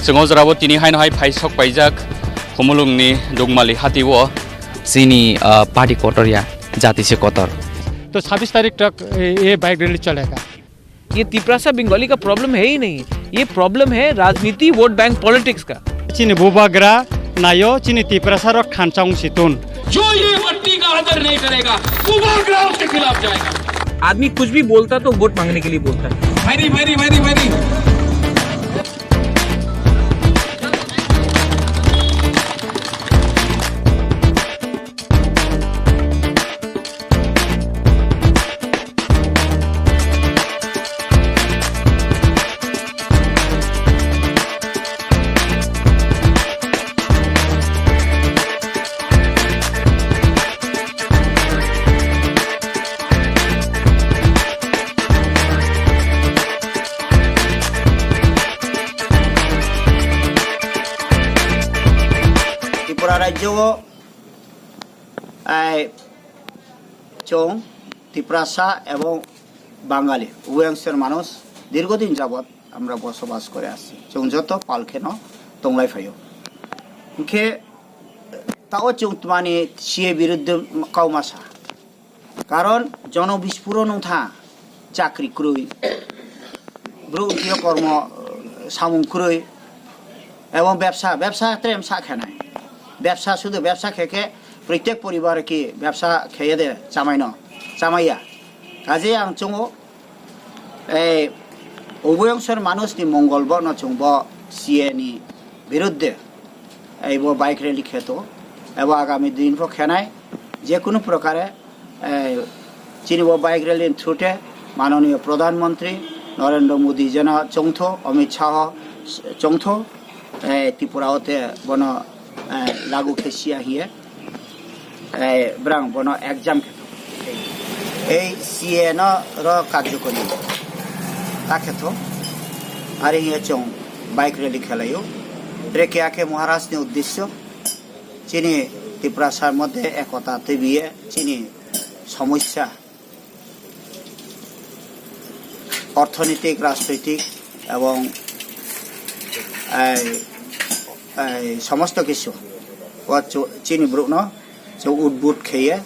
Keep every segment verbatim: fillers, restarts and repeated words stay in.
Chwng o jorao tini haino hai phai sok paijak Khumulwngni Dukmali hatio. Chini, ah, party kotor ya, jati se kotor. तो छब्बीस तारीख तक ये bike rally चलेगा। ये तिपरासा बंगाली का प्रॉब्लम है ही नहीं, ये प्रॉब्लम है राजनीति, वोट बैंक पॉलिटिक्स का। Chini bubagra naio, chini Tiprasa rok thansa wng si tun. जो ये मट्टी का आदर नहीं करेगा, वो बागराव के खिलाफ जाएगा। आदमी कुछ भी बोलता तो वोट मांगने के लिए बोलता है। Very, very, very, very। Tripura rajyo o, ai, chwng Tiprasa ebong Bangali, uwe wngser manush dirghodin jabot amra bosobas kore assi. Chwng joto pal kheno tonglai phaio. Hinkhe tao chwng tmani C A biruddhe kau masa. Karon jono bispuro nung tha, chakri kwrwi, bru tiyo kormo, samung kwrwi, ebong bebsa, bebsa trem sa khenai. Bebsa sudu bebsa khe khe proitek poribar ki bebsa kheye de chamaino, chamaiya. Kaje ang chungo, ei, uboyongsor manush ni mongol bo no chungbo C A ni biruddhe, ei bo bike rally kheto, ebo agami din pho khenai, je kunu prokare, eh, chini bo bike rally ni through te manoniyo Pradhan Mantri Narendra Modi jeno chongtho, Amit Shah chongtho, eh, Tripura o te bono, eh, lagu khe sia hiye, eh, brang bono exam khe ei C A no ro karjokori ta khe tho, ari hiye chong bike rally khelaio, trekya khe Maharaj ni uddesyo chini Tiprasa moddhe ekota twibiye chini somosya, orthonitik, rajnoitik ebong ei, ei somosto kisu o chu-, chini borokno chwng utbut kheye,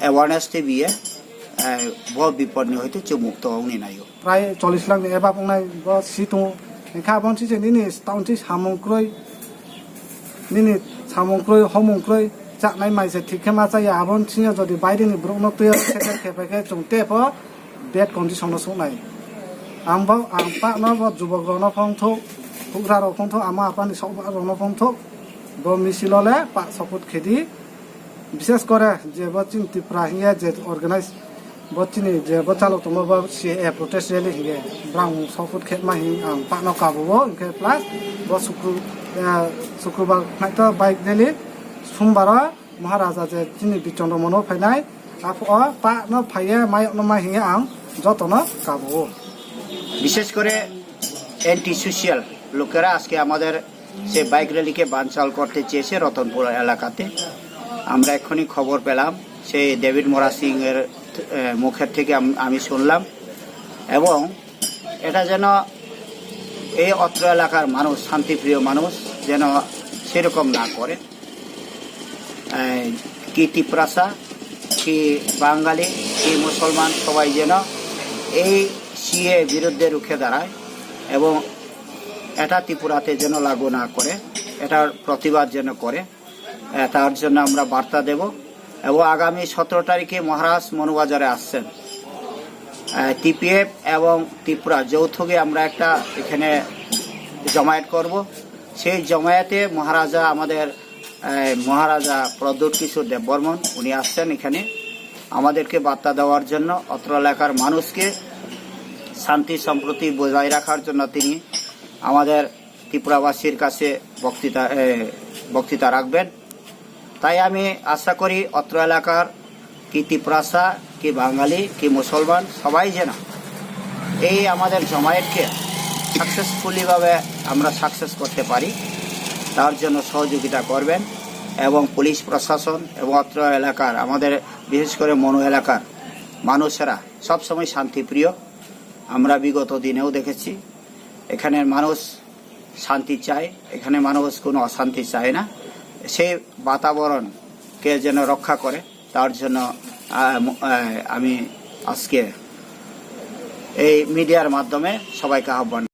awareness twibiye, ei bo bipodni hoite chwng mukto wngni naio. Prai chollish lakh ni above wngnai bo si tongo. Hingkhe aboni sise nini town si samung kwrwi, nini samung kwrwi, homung kwrwi, chaknai mai se thik khe ma chaya. Aboni sise jodi baireni borokno twiya settle khe phaikhe chwng tei pho bad condition o soknai. Ang bo, ang pakno bo jubok rokno phongthok, hugra rok phongthok, ama apani sok rokno phongthok, bo misil o le pak support khedi. Bishes kore je bo chini Tripura hiya je organize bo chini je bo chalok tongma bo C A A protest rally hiye brang support khe ma hi ang pakno kabo o, hinkhe plus bo sukru-, eh, sukrubar naito bike rally, sombaro Maharaja je chini Bichandra Mono phainai, apho o pakno phaiye mayokno ma hiye ang jotono kabo o. বিশেষ করে anti social লোকেরা আজকে আমাদের সেই বাইক র্যালিকে বানচাল করতে চেয়েছে রতনপুর এলাকাতে। আমরা এক্ষুনি খবর পেলাম, সেই ডেভিড মোরা সিং এর, এ, মুখের থেকে আম-, আমি শুনলাম। এবং এটা যেন এই অত্র এলাকার মানুষ, শান্তিপ্রিয় মানুষ, যেন সেরকম না করে। এই, কি তিপ্রাসা, কি বাঙালি, কি মুসলমান, সবাই যেন এই সিএ বিরুদ্ধে রুখে দাঁড়ায় এবং এটা ত্রিপুরাতে যেন লাগু না করে, এটার প্রতিবাদ যেন করে, আহ, তার জন্য আমরা বার্তা দেব। এবং আগামী সতেরো তারিখে মহারাজ মনুবাজারে আসছেন। আহ, টিপিএফ এবং ত্রিপুরা যৌথকে আমরা একটা এখানে জমায়েত করব। সেই জমায়েতে মহারাজা আমাদের, আহ, মহারাজা প্রদ্যোৎ কিশোর দেববর্মন উনি আসছেন এখানে আমাদেরকে বার্তা দেওয়ার জন্য, অত্র এলাকার মানুষকে শান্তি সম্প্রীতি বজায় রাখার জন্য তিনি আমাদের ত্রিপুরাবাসীর কাছে বক্তৃতা, এ, বক্তৃতা রাখবেন। তাই আমি আশা করি অত্র এলাকার কি তিপ্রাসা, কি বাঙালি, কি মুসলমান সবাই যেন এই আমাদের জমায়েতকে সাকসেসফুলিভাবে আমরা সাকসেস করতে পারি, তার জন্য সহযোগিতা করবেন। এবং পুলিশ প্রশাসন এবং অত্র এলাকার আমাদের, বিশেষ করে মনু এলাকার মানুষেরা সবসময় শান্তিপ্রিয়। আমরা বিগত দিনেও দেখেছি এখানের মানুষ শান্তি চায়, এখানে মানুষ কোনো অশান্তি চায় না। সেই বাতাবরণকে যেন রক্ষা করে, তার জন্য, আহ, ম-, আহ, আমি আজকে এই মিডিয়ার মাধ্যমে সবাইকে আহ্বান।